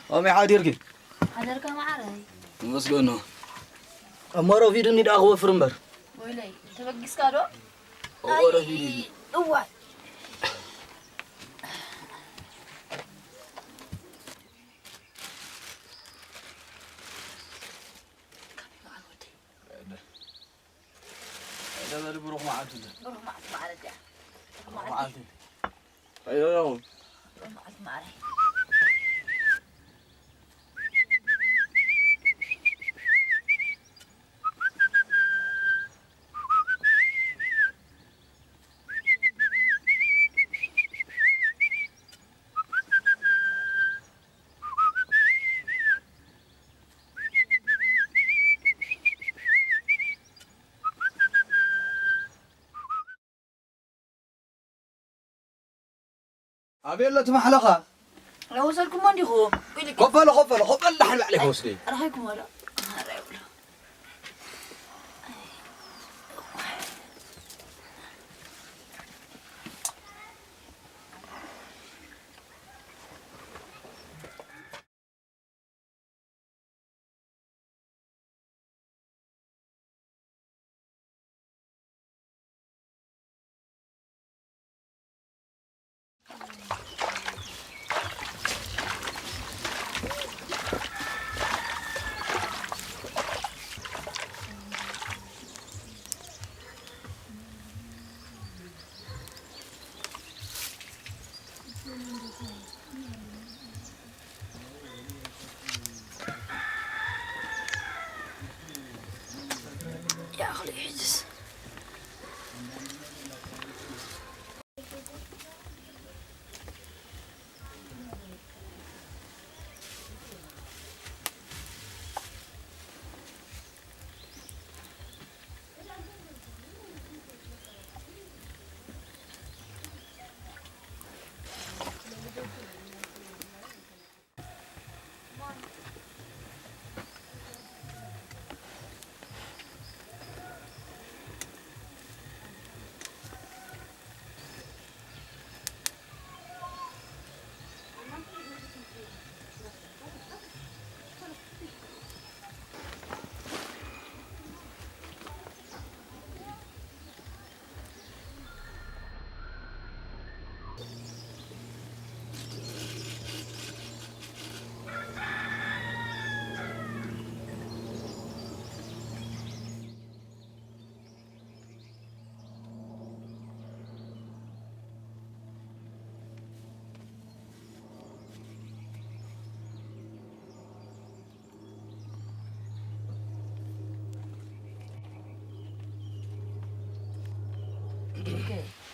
ከመይ ሓዲርኪ? ሓደርካ መዓረይ። ይመስገን ነው። እሞ ረፊዱኒ ደኣ ክወፍር እምበር። ወይለይ፣ ተበጊስካ ዶ? እዎ፣ ረፊዱኒ። እዋይ። ከመይ በዓል ወደይ? ደበል ብሩኽ መዓልቲ። ብሩኽ መዓልቲ ማለት እያ። ብሩኽ መዓልቲ። መዓልቲ። ኣዮ። ብሩኽ መዓልቲ ማዕረይ። ኣበይ ኣሎ እቲ ማሕለኻ? ወሰድኩሞ እንዲኹ። ኢሉ ኮፍ በሎ፣ ኮፍ በሎ፣ ኮፍ በሎ፣ ዳሕን ባዕለይ ክወስዶ እዩ። ረኺብኩሞ ዶ? ኧረ ይብሉ። ይኣኽል እዩ ሕጅስ።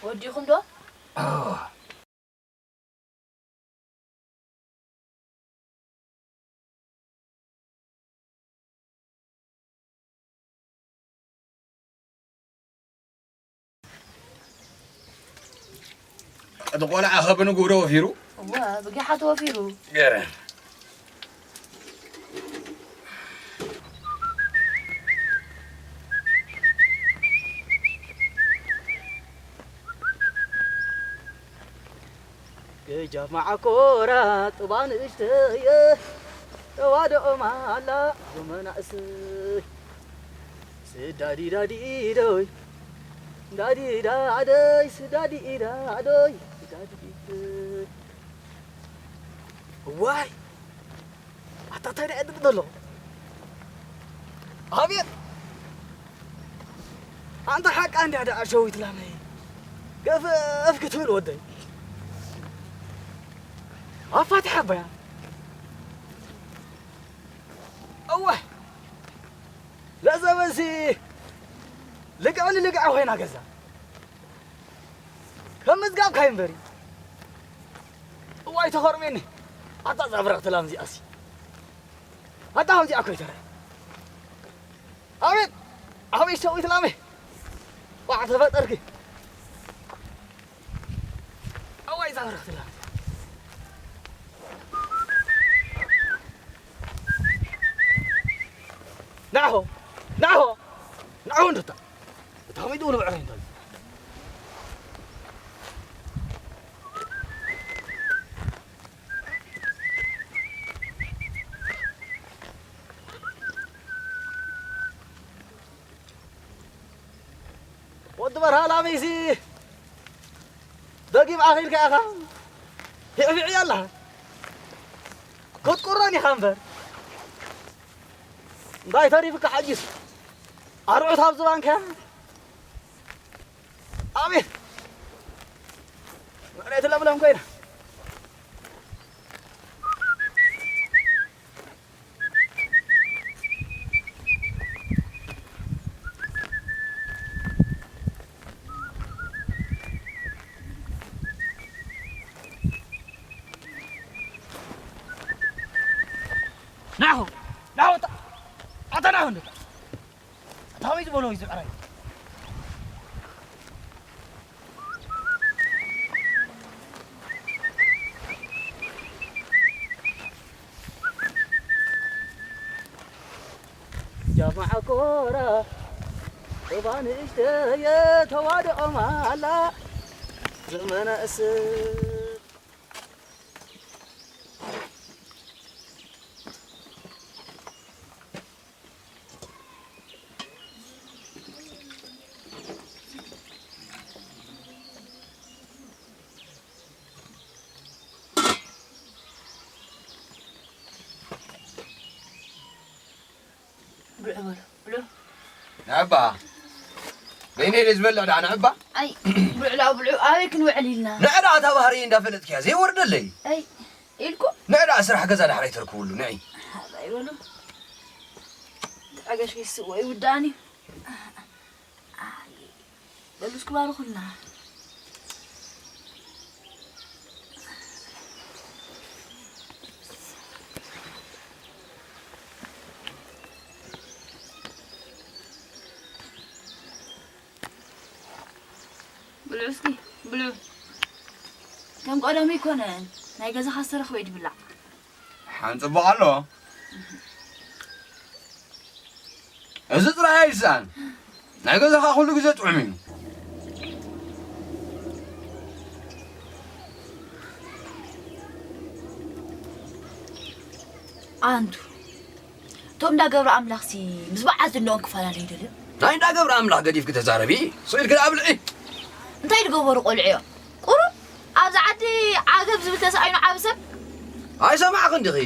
ወዲኹም ዶ? እቲ ቆልዓ ኸ ብንግሁ ዶ ወፊሩ? እወ፣ ብጊሓ ተወፊሩ። ገረ። ገጃፍ መዓኮራ ጥባ ንእሽተየ ተዋድኦም ኣላ ዞመናእሰይ። ስዳዲዳዲዶይ፣ ዳዲዳደይ፣ ስዳዲዳዶይ፣ ስዳዲዲደይ። እዋይ! ኣታ እንታይ ደኣ ይድርቕ ዘሎ? ኣቤት! ኣንታ ሓቃ እንድያ ደኣ ሸዊት ላመይ። ገፍፍ ክትብል ወደይ። ኣፋትሓ ኣባያ። እዋይ! ለዘበንሲ ልክዕኒ ልክዕ ኮይና ገዛ። ከም ምዝጋብካ እዩ እምበሪ። እዋይ ተኸርሜኒ። ኣታ እዛ ብርኽቲ ላም እዚኣሲ። ኣታ ከምዚኣ እኮ ይተረ። ኣቤት! ኣቤት ሸዊት ላመይ። ዋዕ ተፈጠርኪ። ኣዋይ እዛ ብርኽቲ ላም። ናሆ፣ ናሆ፣ ናሆ እንድታ። እታ ከመይ ትብሉ ብዕረይ እንታይ? ትበርሃ ላመይሲ ደጊም ኣኺልካ ኢኻ። ፊዕፊዕ ኣላ። ክትቁረን ኢኻ እምበር። እንታይ ተሪፍካ ሓጂስ? ኣርዑት ኣብ ዝባንካ። ኣቤት። መሬት ለምለም ኮይና። ናሁ፣ ናሁ፣ ኣታ፣ ኣታ ናሁ እንደ ኣታ ወይ ዝበሎ እዩ ዝዕራይ። ጃማዓ ኮራ፣ እባ ንእሽተየ ተዋድኦም ኣላ፣ ዘመነ እስር። ብልዑ በሉ፣ ብልዑ። ንዕባ። በይነ ኢለ ዝበልዕ ደኣ ንዕባ? ኣይ፣ ብልዑ ላው ብልዑ፣ ኣበይ ክንውዕል ኢልና? ንዕዳ እታ ባህሪ እንዳፈለጥክያ ዘይወርደለይ። ኣይ፣ ኢልኩ? ንዕዳ ስራሕ ገዛ ዳሕራይ ተርክብሉ፣ ንዒ። ኣይ በሉ። ተዓገሽ ከይስዎ ይውዳእኒ። ኣይ፣ በሉ እስኪ ባርኹልና። ብልዑ እስኪ፣ ብልዑ። ከም ቀደሙ ኣይኮነን። ናይ ገዛኻ ዝተረኽበ እዩ ድብላዕ። ሓንጽቡቕ ኣሎ። እዚ ጥራይ ኣይስኣን። ናይ ገዛኻ ኩሉ ግዜ ጥዑም እዩ። ኣንቱ፣ እቶም እንዳ ገብረ ኣምላኽሲ ምስ በዓል ዝንኦም ክፈላለዩ ደልዮም? ናይ እንዳ ገብረ ኣምላኽ ገዲፍኪ ተዛረቢ፣ ስቕ ኢልኪ ደኣ ብልዒ። እንታይ ዝገበሩ ቆልዑ እዮም? ቁሩብ ኣብዚ ዓዲ ዓገብ ዝብል ተሳኢኑ ዓቢ ሰብ? ኣይሰማዕክን ዲኺ?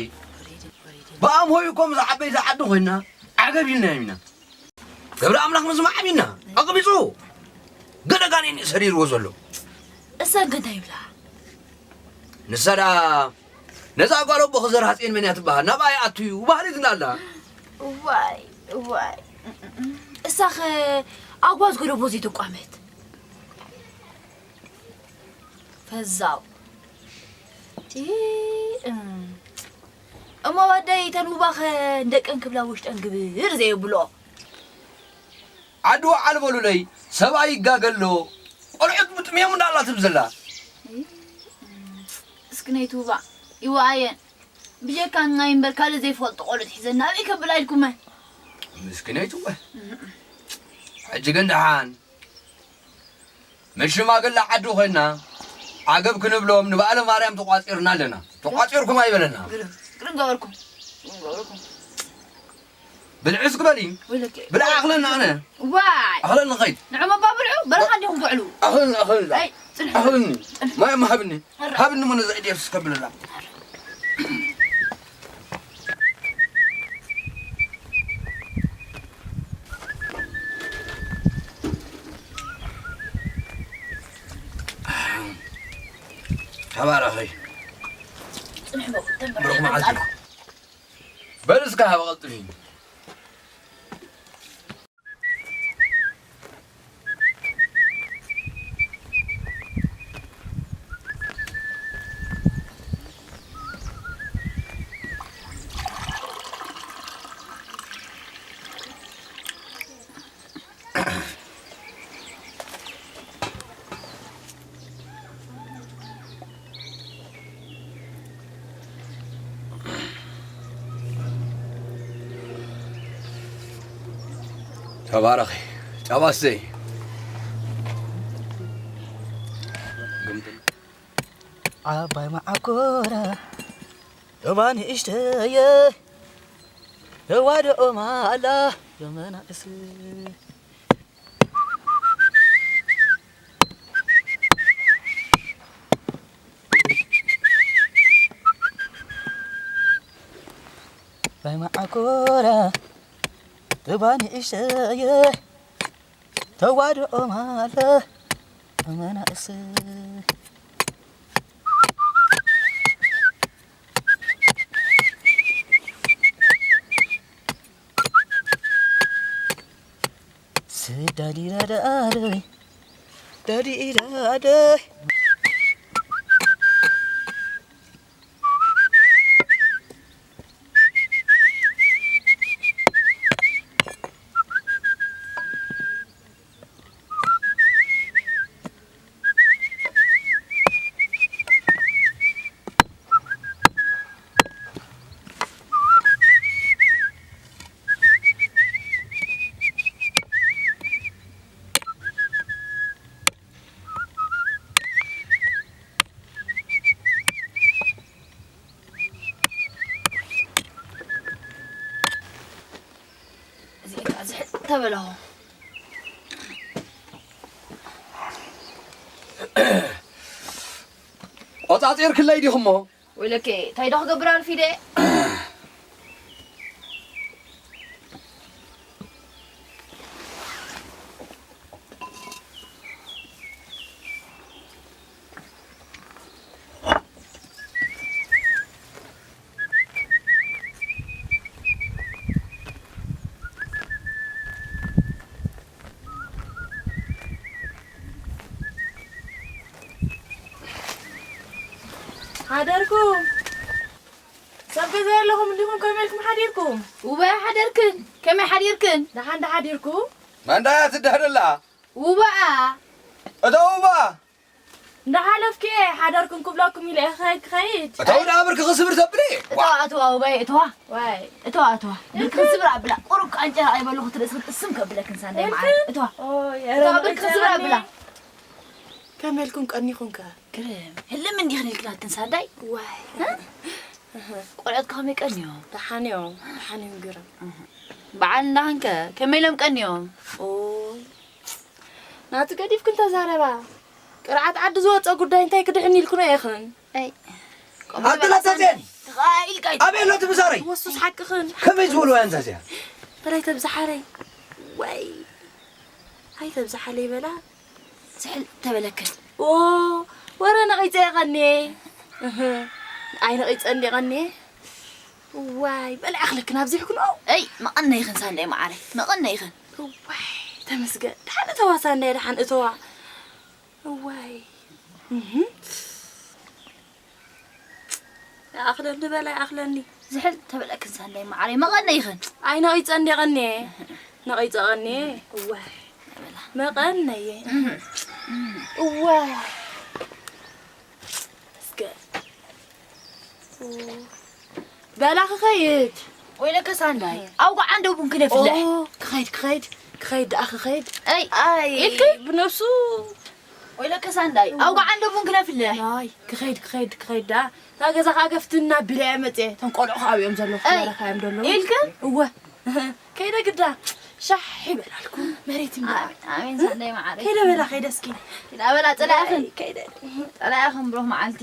ብኣምሆይ እኮ ምስ ዓበይቲ ዓዲ ኮይና ዓገብ ኢልናዮም ኢና። ገብረ ኣምላኽ ምስማዕ ኣሚና ኣቕቢጹ ገለ ጋኔን እዩ ሰሪርዎ ዘሎ። እሰን ከ እንታይ ይብላ? ንሳ ደኣ ነዛ ጓል ኣቦ ክዘር ሃጽየን መን እያ ትበሃል? ናብኣ ይኣቱ እዩ በሃሊትና ኣላ። እዋይ፣ እዋይ። እሳኸ ኣጓዝ ጎደቦ ዘይተቋመት? ፈዛው። ኢ፣ እም። እሞ ወደይ፣ እተን ውባኸ ንደቀን ክብላ ውሽጠን ግብር ዘየብሎ። ዓዲ ወዓል በሉለይ፣ ሰብኣይ ይጋገ ኣሎ፣ ቆልዑት ብጥምዮም እንዳላ ትብዝላ። ኢ፣ እም። እስኪ ነይቲ ውባ ይወኣየን። ብጀካ ናይ እምበር ካልእ ዘይፈልጦ ቆልዑት ሒዘን ናበይ ከብላ ኢልኩመ? ምስኪነይቲ እወ። ሕጂ ግን ደሓን ምስ ሽማግለ ዓዲ ኮይና ዓገብ ክንብሎም ንበዓለ ማርያም ተቋጺርና ኣለና። ተቋጺርኩም ኣይበለና። ግርም፣ ግርም ገበርኩም። ግርም ገበርኩም። ብልዒ እስኪ በሊ። ወይለኪ። ብልዒ ኣኽለኒ ኣነ። ዋይ። ኣኽለኒ ኸይድ። ንዕም ኣባ ብልዑ፣ በረኻ እንዲኹም ትውዕሉ። ኣኽለኒ፣ ኣኽለኒ። ኣይ፣ ጽንሑ። ኣኽለኒ። ጽንሑ። ማይ እማ ሃብኒ። ኣረ። ሃብኒ እሞ ነዛ ኢደይ ኣፍስስ ከብለላ። ተባረኺ። ጽንሑ፣ ተንበርኪኹ ብሩኽ መዓልቲ። ቃል። በል እስከ ሃበ ቀልጥፊ። ተባረኺ ጫባሰይ። ዓባይ መዓኮራ ዶባ ንእሽተየ ተዋድኦ ማላ ዮመና እስ በማዓኮራ ጥባኒ እሸየ ተዋድኦ ማለ መናእስ ስዳዲዳዳደይ ዳዲዳደይ እዚኣ ዝሕል ተበላሆ። ቆጻጺርክለይ ዲኹሞ? ወይለከ፣ እንታይ ዶ ክገብር ኣርፊደ? ሓደርኩም። ሰብ ገዛ የለኹም እንዲኹም፣ ከመይ ኢልኩም ሓዲርኩም? ውበይ ሓደርክን? ከመይ ሓዲርክን? ደሓን ዶ ሓዲርኩም? መንዳያ ትድህር ኣላ። ውበኣ። እታ ውባ። እንዳሓለፍኩ እየ ሓደርኩም ክብለኩም ኢለ እየ ክኸይድ፣ ክኸይድ። እታ ውዳ ብርኪ ክስብር ተብሊ። እተዋ፣ እተዋ፣ ውበይ፣ እተዋ። ዋይ። እተዋ፣ እተዋ። ብርኪ ክስብር ኣብላ። ቁሩብ ቃንጨራ ኣይበሉ ክትርእስ ክትጥስም ከብለክን ሳንዳይ መዓር። እተዋ። ኦይ፣ እተዋ፣ ኧረ ብርኪ ክስብር ኣብላ። ከመይ ኢልኩም ቀኒኹም ከ? ግርም። ህልም እንዲኽን ኢልክናክን ሳንዳይ? ዋይ። እ? ቆልዑት ከመይ ቀንዮም? ደሓን እዮም፣ ደሓን እዮም ግርም። በዓል እንዳኽንከ ከመይ ኢሎም ቀንዮም? ኦይ። ናቱ ገዲፍክን ተዛረባ። ቅርዓት ዓዲ ዝወፀ ጉዳይ እንታይ ክድሕን ኢልክኖ ኢኽን? ኣይ። ኣትለተቴን! ተኻኢልካ ኣበይ ኣሎ እቲ ምሳረይ? ወሱስ ሓቅኽን። ከመይ ዝበሉ እያ እንዛዚያ? በላይ ተብዝሓለይ። ወይ። ኣይ ተብዝሓለይ በላ። ዝሕል ተበለክን። ኦ፣ ወረ ነቒጸ የቐንየ። እህ፣ ኣይ ነቒጸ እንደ የቐንየ። ዋይ፣ በላ ኣኽለክን ኣብዚሕክን። ኦ። እይ፣ መቐነይኽን ሳንዳይ መዓረይ፣ መቐነይኽን። ዋይ፣ ተመስገን። ደሓን እተዋ ሳንዳይ፣ ደሓን እተዋ። ዋይ። እህ። ይኣኽለኒ በላይ፣ ይኣኽለኒ። ዝሕል ተበለክን ሳንዳይ መዓረይ፣ መቐነይኽን። ኣይ ነቒጸ እንደ የቐንየ። ነቒጸ ቀንየ። እዋይ። በላ። መቐነየ። እዋይ። እስከ። በላ ክኸይድ። ወይለከ ሳንዳይ፣ ኣውጋዓ እንዶ ቡን ክነፍልሕ። ኦ፣ ክኸይድ፣ ክኸይድ፣ ክኸይድ ደኣ ክኸይድ። ኣይ፣ ኣይ፣ ኢልኪ? ብነብሱ ወይለከ ሳንዳይ፣ ኣውጋዓ እንዶ ቡን ክነፍልሕ። ኣይ፣ ክኸይድ፣ ክኸይድ፣ ክኸይድ ደኣ። እታ ገዛ ከኣ ገፍትና ቢለ እየ መጽየ። እቶም ቆልዑ ከኣ ኣብኦም ዘለዉ ኣይ፣ ክትበረኻዮም ዘለዉ። ኢልክን? እወ። ከይደ ግዳ። ሻሕ ይበላልኩ። መሬት ይምዳ። ኣሜን፣ ኣሜን፣ ሳንዳይ መዓረይ። ከይደ በላ፣ ከይደ እስኪ። ኪዳ በላ፣ ጸላእኽን። ከይደ። ጸላእኽን ብሩኽ መዓልቲ።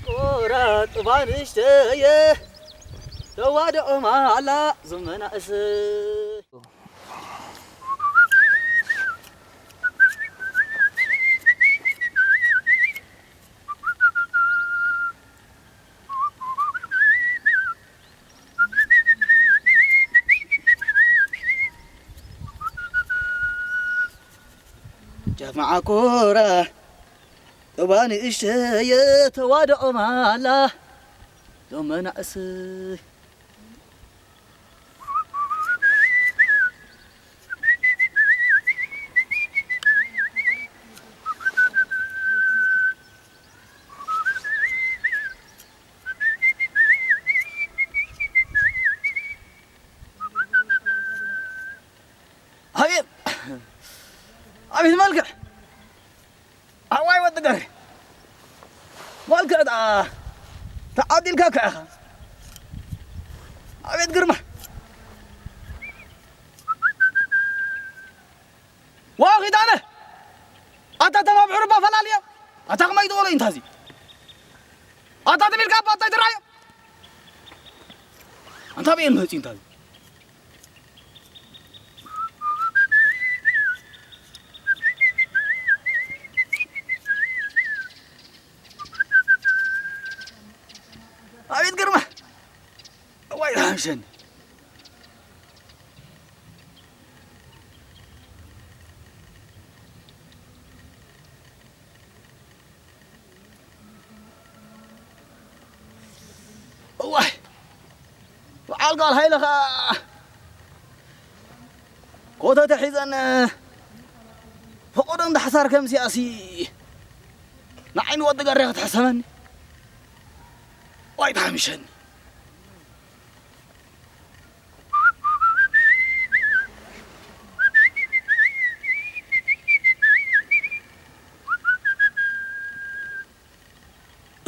ቆራጥባ ንእሽተየ ተዋድኦም ኣላ ዞም መናእሰይ። ጃፍ መዓኮራ ጥባ ንእሽተየ ተዋድኦም ኣላ ዞም መናእሰይ። ኣቤት መልክዕ! ኣዋይ ወዲ ገሬ! መልክዕ ደኣ ተዓዲልካ እኮ ኢኻ። ኣቤት ግርማ! ዋ ኺዳነ! ኣታ ተማብዕሩ እባ ፈላልዮ! ኣታ ከመይ ትበሎ እዩ እንታዚ? ኣታ ትም ኢልካ እባ እንታይ ትረኣዮ? ኣንታ በየን መፂ እንታዚ? ኣቤት ግርማ! እዋይ ተሓምሸኒ! እዋይ! በዓል ጓል ሃይለ ኸኣ ኮተተ ሒዘን ፈቐዶ እንዳ ሓሳር ከምዚኣሲ ንዓይኒ ወዲ ገሬ ክትሕሰበኒ። ዋይ ተሓምሸኒ።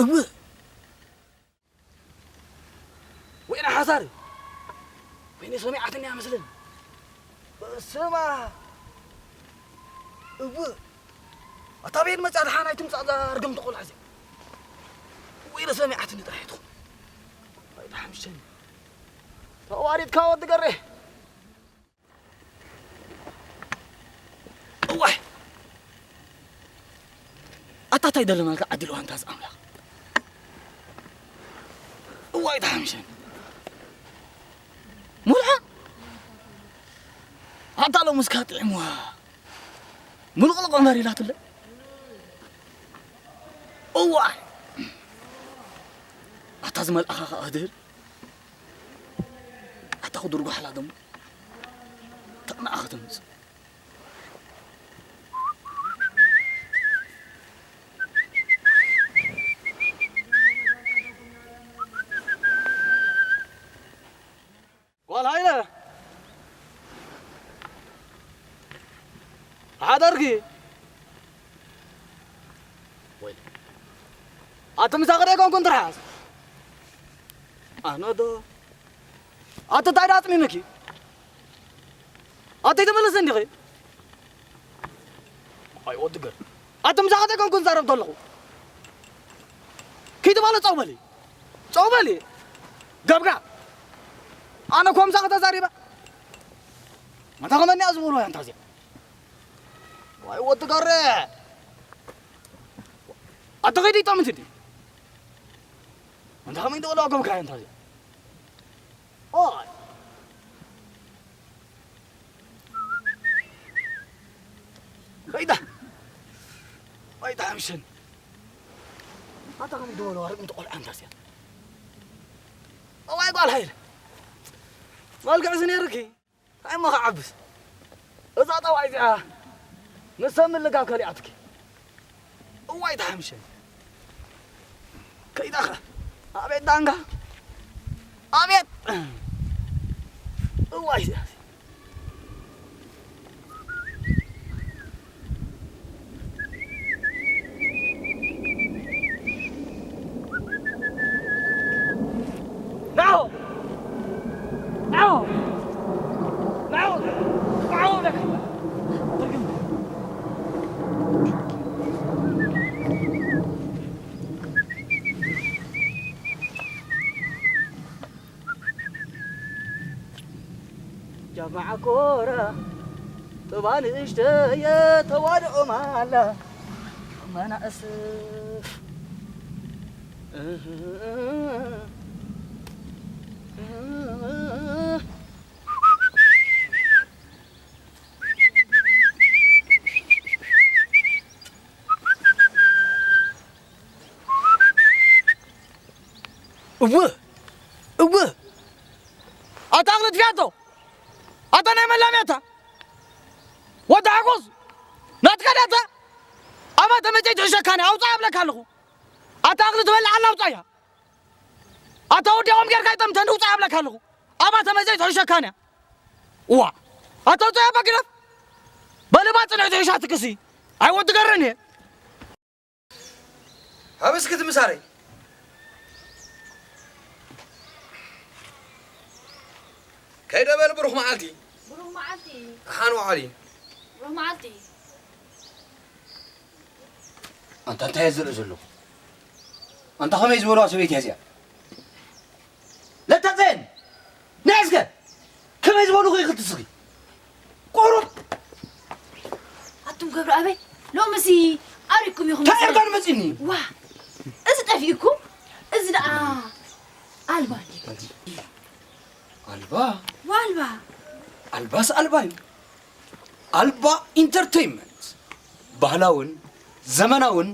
እወ። ወይና ሓሳር። ወይኔ ሰሚዓትኒ እያ መስለኒ። ስማ። እወ። ኣታ ቤት መጻ ደሓን ኣይትምጻእ እዛ ርግምቲ ቆልዓ እዚኣ። ወይነ ሰሚዓትኒ ጥራሕ ትኹን። ኣይተሓምሸኒ። ተዋሪድካ ወዲ ገሬ። እዋይ! ኣታ ታይ ደለናልካ ዓዲ ልዋንታዝ ኣምላኽ። እዋይ ተሓምሸን። ሙልዓ! ኣታ ሎምስካ ጥዕምዋ። ሙልቕልቕ እምበር ኢላትለ። እዋይ! ኣታ ዝመልኣኻ ኸኣ ድህል። ኣታ ክድርጓ ሓላ ደሞ። ተቕናኣ ከተምጽእ። ጓል ሃይለ! ሓደርኪ! ወይ ኣቲ ምሳኺ ዶ ኣይኮንኩን ትርሓስ? ኣነ ዶ? ኣቲ እንታይ ዶ ኣጽሚምኪ? ኣቲ ትምልስ እንዲኺ? ኣይ ወዲ ገር። ኣቲ ምሳኺ ዶ ኣይኮንኩን ዛረብ ዘለኹ? ኪድ በለ ጸው በሊ። ጸው በሊ። ገብጋ። ኣነ ኮምሳ ከተዛሪበ። ኣንታ ከመንያ ዝብሉ ኣንታ እዚኣ። ዋይ ወዲ ገሬ። ኣቲ ኺዲ ጠምቲ ዲ። ኣንታ ከመይ ደወላ ገብጋ ኣንታ እዚኣ። ኦይ። ከይዳ። ኣይተሓምሸን። ኣታ ከም ደወሎ ኣርግም ተቆልዓ እንታስያ። እዋይ ጓል ሃይለ። መልክዕስ ነይርኪ። እንታይ እሞ ክዓብስ። እዛ ጠባይ እዚኣ። ንሰብ ምልጋብ ከሊኣትኪ። እዋይ ተሓምሸን። ከይዳኸ። ኣቤት ዳንጋ። ኣቤት። እዋይ እዚኣ። ናው! ናው! ናው! ናው! ጃማዓ ኮራ ጥባ ንእሽተየ ተዋድኦም ኣላ መናእስ እወ እወ ኣታ ኣኽሊ ትፊያቶ ኣታ ናይ መላምያታ ወዲ ሓጎስ ናትካ ዳታ ኣባተ መጨይ ትሕሸካኒ ኣውፃ እብለካ ኣለኹ ኣታ ኣኽሊ ትበልዓላ ኣውፃያ ኣታ ወዲቖም ጌርካ ይጠምተኒ ውፃ እብለካ ኣለኹ ኣባተ መጨይ ትሕሸካኒ እዋ ኣታ ውፃያ ኣባ ግደፍ በልባ ጽንዕቲ ሒሻትክሲ ኣይወድገረን እየ። ሃበ እስኪ እቲ ምሳረይ። ከይደ በል ብሩኽ መዓልቲ። ብሩኽ መዓልቲ። ደሓን ውዓሊ። ብሩኽ መዓልቲ። ኣንታ እንታይ እየ ዝርኢ ዘለኹ? ኣንታ ከመይ ዝበልዋ ሰበይቲ እያ እዚኣ? ለታፀየን! ንዒ እስከ! ከመይ ዝበልኹ ኢኺ ትስኺ? ቁሩብ! ኣቱም ገብረኣበይ፣ ሎምሲ ኣሪኩም ኢኹም እንታይ መሰለኒ። እርጋን መጺኒ? ዋ! እዚ ጠፊእኩም፣ እዚ ደኣ ኣልባ እንዲዩ። ኣልባ? ዋልባ። ኣልባስ ኣልባ እዩ። ኣልባ ኢንተርተይንመንት፣ ባህላውን ዘመናውን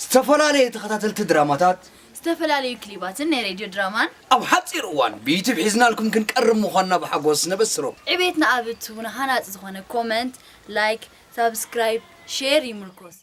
ዝተፈላለየ ተኸታተልቲ ድራማታት፣ ዝተፈላለዩ ክሊባትን ናይ ሬድዮ ድራማን ኣብ ሓጺር እዋን ብዩቱብ ሒዝናልኩም ክንቀርብ ምዃንና ብሓጎስ ነበስሮም። ዕቤትና ኣብ እትህቡና ሃናጺ ዝኾነ ኮመንት፣ ላይክ፣ ሳብስክራይብ፣ ሼር ይምርኮስ።